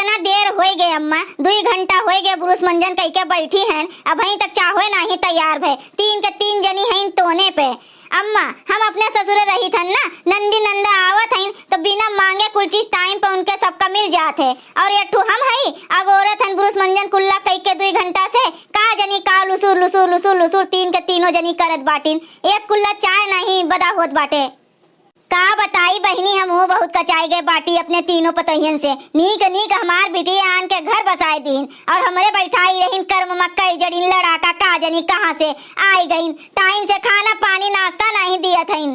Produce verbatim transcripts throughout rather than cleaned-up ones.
इतना देर होई गए अम्मा, दुई घंटा होई गए, बुरुस मंजन कइके बैठी हन, अबहीं तक चाहोय नाहीं तैयार भय। तीन के तीन जनी हइन तोने पे। अम्मा, हम अपने ससुरे रहित हन ना, नंदी नंदा आवत हइन, तो बिना मांगे कुल चीज टाइम पे उनके सबका मिल जात है। और एक ठो हम हई, अगोरत हन बुरुस मंजन कुल्ला कइके दुई घंटा से, का जनी का लुसुर, लुसुर, लुसुर, लुसुर तीन के तीनों जनी करत बाटिन। एक कुल्ला चाय नाहीं बदा होत बाटे। का बताई बहिनी, हमहू बहुत कचाई गए बाटी अपने तीनों पतोहियन से। नीक नीक हमार बिटिया आन के घर बसाए दीन और हमरे बैठाई रहीन कर्म मक्कई जड़ीन लड़ाका का जनी कहाँ से आई गईन। टाइम से खाना पानी नाश्ता नाहीं दियत हईन।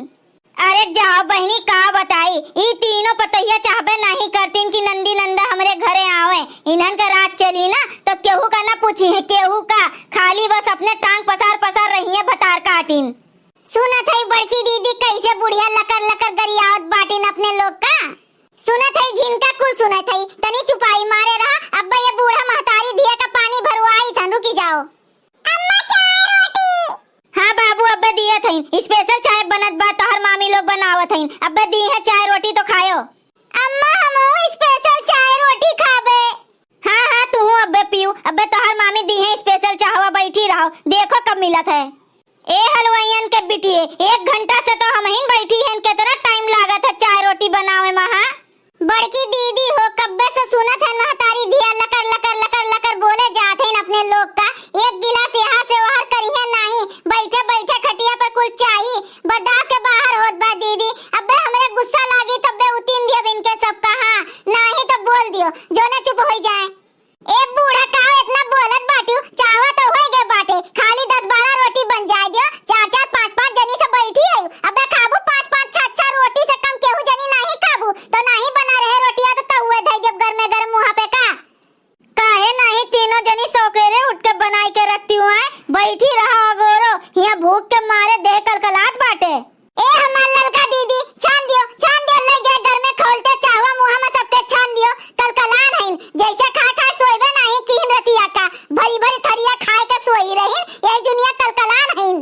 अरे जाओ बहिनी, का बताई, ई तीनों पतोहिया चाहबे नाहीं करतीन कि नंदी नंदा हमरे घरे आवे। इन्हन का राज चली ना तो केहू का ना पूछी है, केहू का, खाली बस अपने टांग पसार पसार रहिए भतार काटिन। सुनत हई बड़की दीदी कैसे बुढ़िया लकर लकर गरियावत बाटिन अपने लोग का। सुनत हई झिनका कुल सुनत हई, तनी चुपाई मारे रहा। अब्बे ये बूढ़ा महतारी धिया का पानी भरवाई थन, रुकी जाओ। अम्मा चाय रोटी। हाँ बाबू, अब्बे दियत हई, स्पेशल चाय बनत बा, तोहर मामी लोग बनावत हई, अब्बे दी है चाय रोटी तो खायो। अम्मा हमहू स्पेशल चाय रोटी खाबे। हाँ हाँ, तू अब्बे पीऊ, अब्बे तोहर मामी दी है स्पेशल चाहवा, बैठी रहो, देखो कब मिलत है। ए हलवाइयन के बिटिये, एक घंटा से तो हमहिन बैठी हन, केतना टाइम लागत है चाय रोटी बनावे मा, हाँ? बड़की दीदी हो, कब्बे से सुनत हन महतारी धिया लकर लकर लकर लकर बोले जात हन अपने लोग का। एक गिलास यहाँ से वहर करिहे नाहीं, बैठे बैठे खटिया पर कुल चाही, बर्दाश्त के बाहर होत बा दीदी। अब्बे हमरे गुस्सा लागी तब्बे उतिन दियब इनके सब कहा, नाहीं तो बोल दियो, जोने चुप होई जाए। ए बूढ़ा, काहे इतना बोलत बाटिउ? चाहवा तो होई गए बाटे, खाली दस बारह रोटी बन जाए दियो। चार चार पाँच पाँच जनी से बैठी है, अबे खाबू पाँच पाँच छह छह रोटी से कम केहू जनी नाहीं खाबू, तो नाहीं बना रहे रोटिया तो तहुए धई देब गरमे गरम मुँह पे का। काहे नाहीं तीनों जनी सौकेरे उठ के बनाई के रखती हुआ है, बैठी रहा अगोरो, हियाँ भूख के मारे देह कलकलात बाटे। ए हमार ललका दीदी, छान दियो, छान दियो, ले जाए घर में खौलते चाहवा मुँह में सबके छान दियो। कलकलान हईन, जैसे खा खा सोइबे नाहीं किहिन रतिया का, भरी भरी थरिया खाए के सोई रहीन, यही जुनिया कलकलान हईन।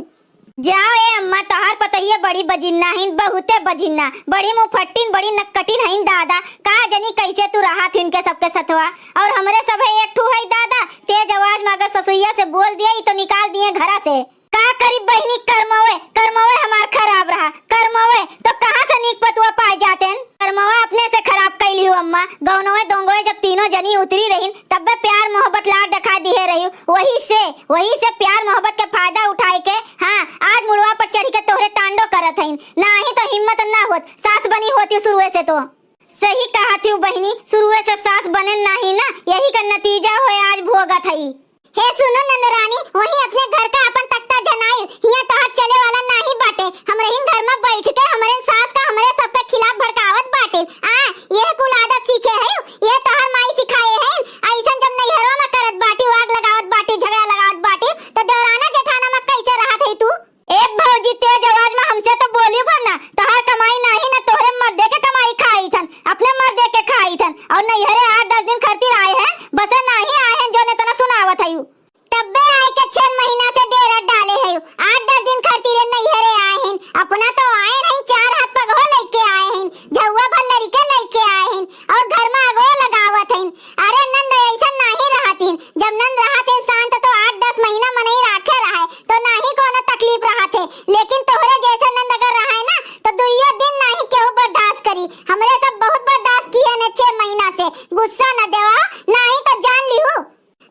जाओ ए अम्मा, तोहार पतोहिया बड़ी बजिन्ना हईन, बहुते बजिन्ना, बड़ी मुफट्टिन, बड़ी नक्कटिन हईन दादा। का जनी कैसे तू रहा थी इनके सबके सथवा, और हमरे सब है एक ठू है दादा, तेज आवाज में अगर ससुइया से बोल दिए तो निकाल दिए घरा से। का करी बहिनी, करमवे, करमवे हमार खराब रहा, करमवे तो कहाँ से नीक पतुआ पाए जातेन? करमवा अपने से खराब कैली हो अम्मा। गौनवे दोंगवे जब तीनों जनी उतरी रहीन, तब्बे प्यार मोहब्बत लाड दिखा दिहे रही। वही से, वही से प्यार मोहब्बत के फायदा उठाए के, हाँ, आज मुड़वा पर चढ़ी के तोहरे टांडो करत हईन। नाहीं तो हिम्मत ना होत, सास बनी होती शुरुए से तो। सही कहा थी बहिनी, शुरुए से सास बने नाहीं ना, यही का नतीजा होए आज भोगत हई। हे सुनो नंदरानी, वहीं अपने घर का अपन तख्ता जनाई, हियां तोहार चले वाला नाहीं बाटे। हमरे हिन घर में बैठ के हमरे सास का हमरे सबके खिलाफ भड़कावत बाटे। आ, यह कुल आदत सीखे है, यह तोहार माई सिखाए है। ऐसन जब नैहरों में करत बाटी, आग लगावत बाटी, झगड़ा लगावत बाटी, तो देवराना जेठाना में कैसे रहत है तू? ए भौजी, तेज आवाज में हमसे तो बोली भर ना, तोहार कमाई नाहीं ना, तोहरे मर्दे के कमाई खाई थन, अपने मर्दे के खाई थन, और नैहरे आठ दस दिन खरतिर आए हैं, बसे नाहीं आए हैं, जोन इतना सुनावत है। तब्बे आए के छह महीना से डेरा डाले है, आठ दस दिन खरतिर नैहरे आए हैं, अपना तो आए नहीं, चार हाथ पगहो लेके आए हैं, झउआ भर लड़के लेके आए हैं, और घर में आगो लगावत हैं। अरे नंद ऐसन नाहीं रहत हैं, जब नंद रहत हैं शांत तो आठ दस महीना मनई राखे रहे, तो नाहीं कोनो तकलीफ रहत है, लेकिन तोहरे जैसे नंद अगर रहे ना, तो दुइयो दिन नाहीं केहू बर्दाश्त करी। हमरे सब बहुत बर्दाश्त किए ने छह महीना से। गुस्सा न देवा, नाहीं तो जान लिहू।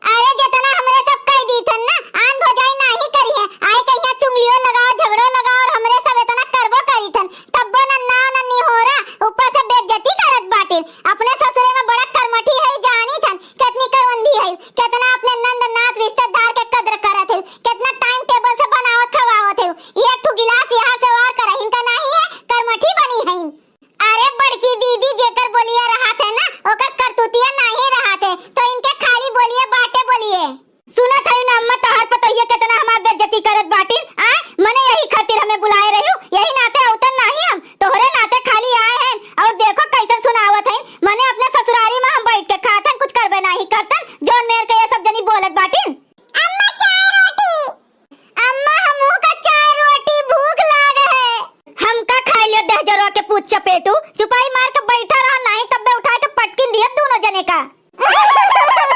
अरे जितना हमरे सब कह दी थन ना, आन भौजाई नाहीं करी है, आए कहिया चुंगलियो लगाओ, झगड़ो लगाओ, और हमरे सब इतना करबो करी थन, तब्बो न नाव न निहोरा, ऊपर से बेइज्जती करत बाटे। अपने ससुरे में बड़ा कर्मठी है, जानी थन, कितनी करवंदी है, कितना अपने नंद नात रिश्तेदार के कद्र करत है, कितना टाइम टेबल से बनावत खवावत है। एक ठू गिलास यहाँ से वार करहिन का नाहीं है, कर्मठी बनी है। अरे बड़की दीदी, जेकर बोलिया रहत है ना, ओकर करतूतिया नाहीं रहत है, तो इनके खाली बोलिए बाटे बोलिए। सुनत है ना अम्मा, तोहार पतोहिया कितना हमार बेइज्जती करत बाटिन। आय, मने यही खातिर हमें बुलाए रही, यही नाते अवतन नाहीं हम, तोहरे नाते खाली आए हैं। और देखो कैसन सुनावत हैं, मने अपने ससुरारी में हम बैठ के खात हैं, कुछ करबे नाहीं करतन, जोन मेर के ये सब जनी बोलत बाटिन। अम्मा चाय रोटी। अम्मा हमहू का चाय रोटी भूख लाग है। हमका खाई लियो देह जरवा के पूत चपेटू, चुपाई मार के बैठा रहा, नाहीं तब्बे उठा के पटकिन दिया दोनों जने का।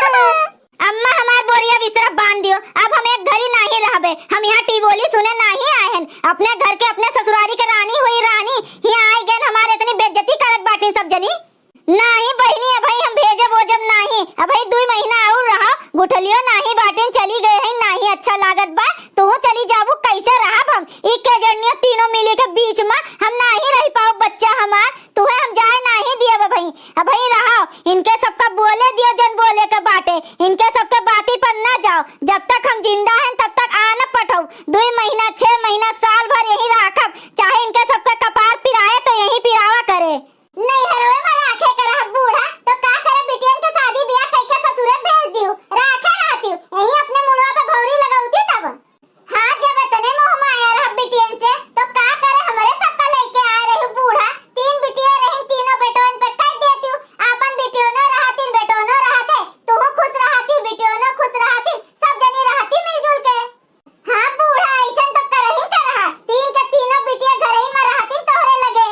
अम्मा, हमार बोरिया बिस्तरा बांध दियो, अब हम एक घरी नाहीं रहबे। हम यहाँ टिबोली सुने नाहीं आए हन। अपने घर के, अपने ससुरारी के रानी हुई रानी, हियाँ आइ गएन, हमार इतनी बेइज्जती करत बाटिन सब जनी। नाहीं बहिनी, अबहीं हम भेजब ओजब नाहीं, अबहीं दुइ महीना अउर रहा, गुठलियो नाहीं बाटिन, चली गए हैं, नाहीं अच्छा लागत बा, तुहू चली जाबू, कैसे रहब हम? ई के जनियो तीनों मिली के बीच में हम नाहीं रहि पाउब, बच्चा हमार, तुहे हम जाए नाहीं दियब अबहीं। अबहीं रहा, इनके सबका बोले दियो जन बोले के बाटे, इनके सबके बाती पर न जाओ। जब तक हम जिंदा हैं तब तक आ न पठऊ। दुइ महीना, छह महीना, साल भर यहीं राखब, चाहे इनके सबके कपार पिराए तो यहीं पिरावा करे। नैहरवे में राखे के रहब बूढ़ा, तो का करे, बिटियन के शादी बियाह कइके ससुरे भेज दियो, राखे रहतियो, यहीं अपने मुड़वा पे भौरी लगौती तब। हाँ, जब इतने मोह माया रहा बिटियन से, तो का करे हमरे सबका लइके आए रही बूढ़ा। तीन बिटिया रही, तीनों बेटवन पे कह देती हूँ, आपन बिटियोनो रहतिन, बेटवनो रहते, तूहू खुश रहती, बिटियोनो खुश रहती, सब जनी रहती मिलजुल के। हाँ बूढ़ा, ऐसन तो करही का रहा, तीन के तीनों बिटिया घरही में रहतिन तोहरे लगे।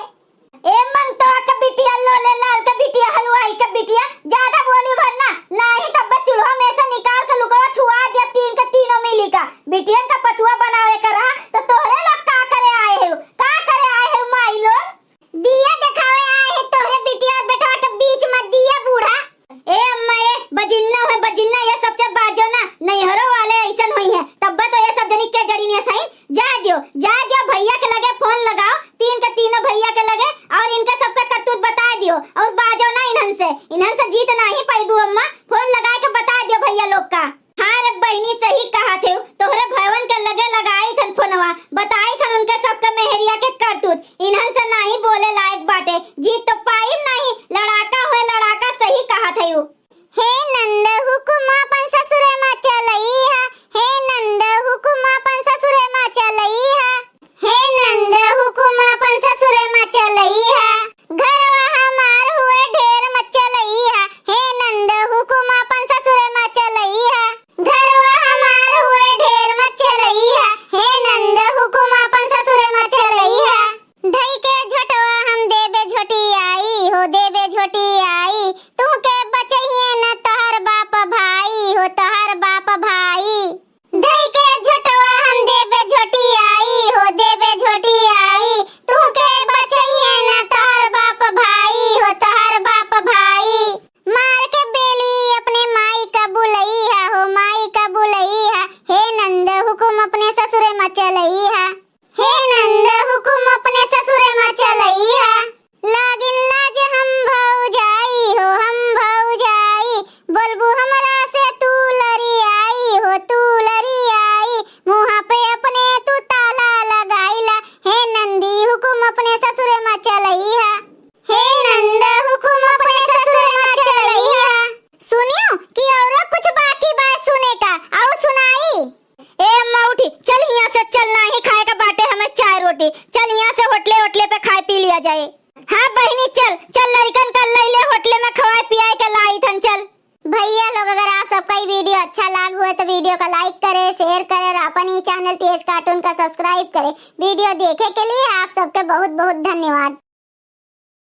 ए मंगतवा के बिटिया, लोले लाल के बिटिया, हलवाई के बिटिया, ज्यादा बोली भर ना, नाही तब चूल्हा में से निकाल के लुकवा छुआ दिया तीन के तीनों मिली का। बिटियन का पतुआ बनावे का रहा तो तोहरे लोग का करे आए हो, का करे आए हो माई लोग? दिया देखावे आए है तोहरे बिटिया और बेटवा के बीच में दिया बूढ़ा। ए अम्मा, ए बजिन्ना है बजिन्ना, ये सबसे बाजो ना, नैहरो वाले ऐसन होई है, तब्बे तो ये सब जनी के जड़ी ने सही। जा दियो, जा दियो, भैया के लगे फोन लगाओ, तीन के तीनों भैया के लगे, और इनके सबके करतूत बता दियो, और बाजो ना इन्हन से, इन्हन से जीत नाही पैबू अम्मा, फोन लगा के बता दियो भैया लोग का। हाँ रे बहिनी, सही कहा थे, तोहरे भयवन के लगे लगाई थन फोनवा, बताई थन उनके सबके मेहरिया के करतूत, इन्हन से नाही बोले लायक बाटे, जीत तो पाइब नाही, लड़ाका हुए लड़ाका, सही कहा थे। हे नंद हुकुम आपन ससुरे मा चलइहा, हे नंद हुकुम आपन ससुरे मा चलइहा, हे नंद हुकुम आपन ससुरे मा चलइहा, घरवा हमार हुए ढेर मत चलइहा, हे नंद हुकुम आपन ससुरे मा चलइहा, घरवा हमार हुए ढेर मत चलइहा, हे नंद हुकुम आपन ससुरे मा चलइहा। धई के झोटवा हम देबे झोटियाई, हो देबे झोटियाई, तुहके बचइहे न तोहर बाप भाई, हो तोहर बाप भाई। धई के झोटवा हम देबे झोटियाई, हो देबे झोटियाई, तुहके बचइहे न तोहर बाप भाई, हो तोहर बाप भाई। मार के बेली अपने माई का बुलइहा, हो माई का बुलइहा, हे नंद हुकुम अपने ससुरे मा चलइहा। हे नंद हुकुम अपने ससुरे मा चलइहा। लागिन लाज हम भौजाई हो, हम भौजाई, बोलबू हमरा से तू लरियाई हो, तू लरियाई, मुँहा पे अपने तू ताला लगाइला, हे नंदी हुकुम अपने ससुरे मा चलइहा, हे नंद हुकुम अपने ससुरे मा चलइहा। सुनियो कि औरो कुछ बाकी बा सुने का, और सुनाई? ए अम्मा उठी, चल हियाँ से चल, नाही खाए का बाटे हमें चाय रोटी, चल हियाँ से होटले होटले पे खाए पी लिया जाए। हाँ बहिनी चल, चल लड़िकन का लइले होटले में खवाए पियाए के लाई थन, चल। भैया लोग अगर आप सबका ये वीडियो अच्छा लाग हुए तो वीडियो का like करे, share करे और अपन ही channel T H cartoon का subscribe करे। वीडियो देखे के लिए आप सबके बहुत बहुत धन्यवाद।